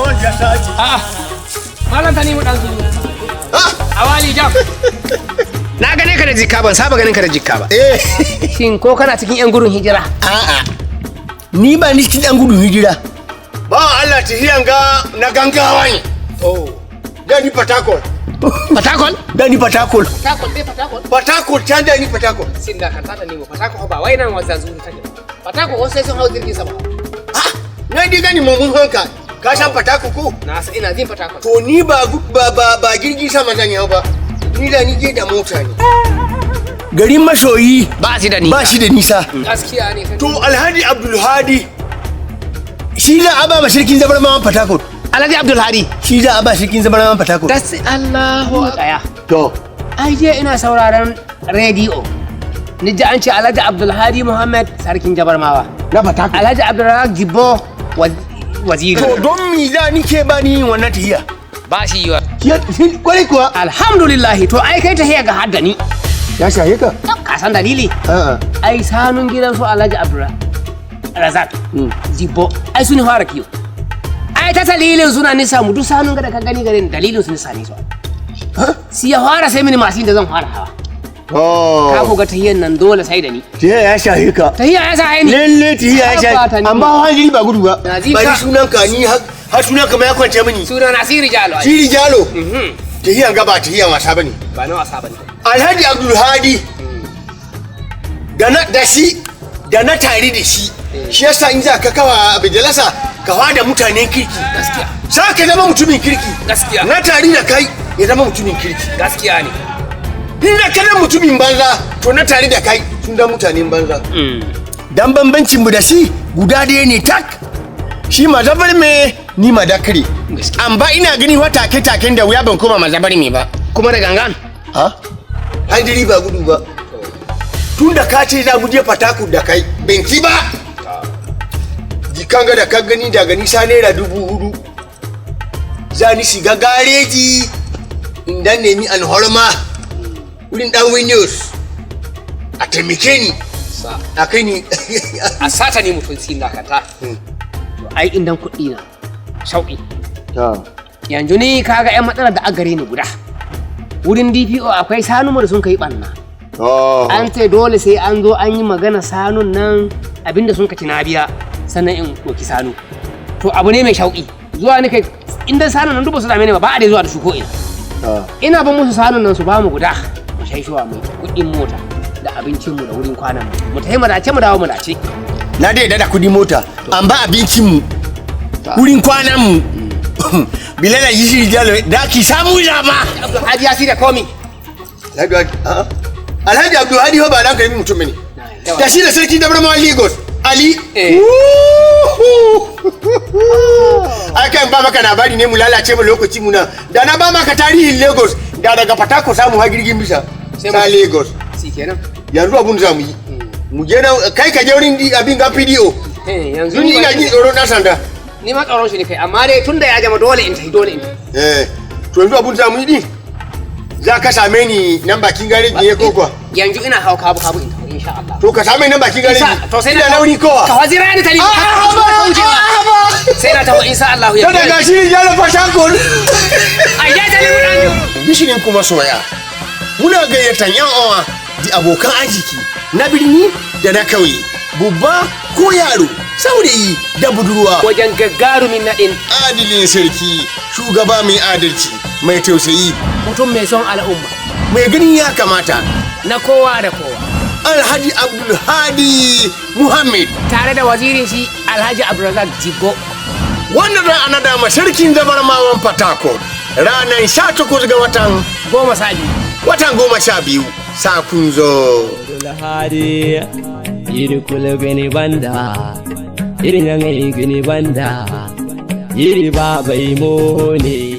A'a. Malam Tanimu dan Zuru. Awali jam. Na gane ka da jikka, ban saba ganin ka da jikka ba. Eh. Shin ko kana cikin 'yan gudun hijira? A'a. Ni ba ni cikin ɗan gudun hijira. Ba Allah, tahiyan ga na gangawa ne. Oh. Da ni Fatakol. Fatakol? Da ni Fatakol. Fatakol dai, Fatakol. Fatakol can, da ni Fatakol. Sin da kan tata nemo Fatakol ba wai nan wasa zuru take. Fatakol wasu sai sun hau jirgin sama. Ah, na di gani mun hanka. Ka san Fatakol ko? Na san, ina jin Fatakol. To ni ba ba ba ba jirgin sama zan yi hau ba. Ni da ni je da mota ne. Garin masoyi Ba shi da ni. ba shi da nisa. Gaskiya ne. To Alhaji Abdulhadi. Shi za a ba ma sarkin Zabarmawan Fatakol. Alhaji Abdulhadi. Shi za a ba sarkin Zabarmawan Fatakol. Das Allahu akbar. To. Ai je ina sauraron rediyo. Ni ji an ce Alhaji Abdulhadi Muhammad sarkin Jabarmawa. Na Fatakol. Alhaji Abdulrazak Jibbo waziri. To don mi za ni ke ba ni yin wannan tahiya? Ba shi yiwa. Kwarai kuwa. Alhamdulillah, to ai kai tahiya ga hadda ni. Ya shaye ka? Ka san dalili? A'a. Ai sanun gidan su Alhaji Abdulrazak Jibbo ai sun fara kiyo. Ai ta dalilin suna nisa mu duk sanun ga da ka gani garin, dalilin su nisa ne su. Si ya fara sai mini masin da zan fara hawa. Oh. Ka ga tahiyan nan dole sai da ni. Tahiya ya shaye ka. Tahiya ya sa ni. Lalle tahiya ya shaye. Tabbata ni. Amma hanjiri ba gudu ba. Nazifa. Ba ni sunan ka, ni har sunan ka ma ya kwance mini. Suna Nasiru Jalo ai. Siri Jalo. Tahiyan ga ba tahiyan wasa bane. Ba na wasa bane. Alhaji Abdulhadi da na da shi da na tare da shi, shi yasa in za ka kawa bijalasa ka da mutanen kirki. Gaskiya. Sa ka zama mutumin kirki. Gaskiya. Na tare da kai ya zama mutumin kirki. Gaskiya ne. In da ka zama mutumin banza, to na tare da kai sun zama mutanen banza. Dan bambancin mu da shi guda ɗaya ne tak. Shi mazabar me, ni madakare. Gaskiya. Amma ina gani wa take taken da wuya ban koma mazabar me ba. Kuma da gangan. Ha, hanjiri ba gudu ba. Tun da ka ce za mu je Fataku da kai, binki ba jikan ga da ka gani daga nisa, ₦4,000 za ni shiga gareji in dan nemi alhorma wurin dan Windows a taimake ni a kai ni. A sata ne mutum sin dakata. To ai indan kuɗi na sauƙi. Yanzu ni kaga 'yan matsalar da agare ni guda. Wurin DPO akwai sanu mu da sun kai ɓanna. An ce dole sai an zo an yi magana sanun nan, abinda sun kaci na biya sannan in ɗauki sanu. To abu ne mai shauƙi. Zuwa ni kai inda sanun nan duk ba su dame ni ba, ba a dai zuwa da su ko ina. Ina ban musu sanun nan su ba mu guda. Mu shaishuwa mai kuɗin mota da abincin mu da wurin kwanan mu. Mu tafi mu dace, mu dawo mu dace. Na dai da kudi mota, an ba abincin mu, wurin kwanan mu, bilala yi shiri jalo da ki samu zama. Abdulhadi ya da komi. Alhaji Abdulhadi ba dan karimi mutum ne. Da shi da sarki Dabarmawan Lagos Ali. Ai kan ba maka labari ne mu lalace mu lokaci mu nan. Da na ba maka tarihin Lagos da daga Fatako samu har girgin bisa. Sai Sa Lagos. Shi kenan. Yanzu abun za mu yi. Mu je nan kai ka je wurin abin ga PDO. Yanzu Ni ina jin tsoron dan sanda. Ni ma tsoron shi ne kai, amma dai tunda ya jama dole in tafi, dole in tafi. Eh, to yanzu abun za mu yi din. Za ka same ni nan bakin gareji ne ko kuwa? Yanzu ina hawa kabu kabu in tafi insha Allah. To ka same ni nan bakin gareji. To sai ina lauri kowa. Ka wazira ni tani. Sai na taho insha Allah. To daga shi ya lafa shankol. Ai ya tani mun anjo. Bishirin kuma soya. Muna gayyatan yan uwa da abokan arziki na birni da na kauye. Babba ko yaro, saurayi da budurwa. Wajen gagarumin naɗin Adilin sarki, shugaba mai adalci, mai tausayi, mutum mai son al'umma, mai ganin ya kamata. Na kowa da kowa. Alhaji Abdulhadi Muhammad. Tare da wazirin shi Alhaji Abdulrazak Jibbo. Wanda za a nada ma sarkin Zabarmawan Fatako ranar 18 ga watan 12. Watan 12 sa kun zo. Abdulhadi iri kula gani banda iri nan gani banda iri ba bai mo ne.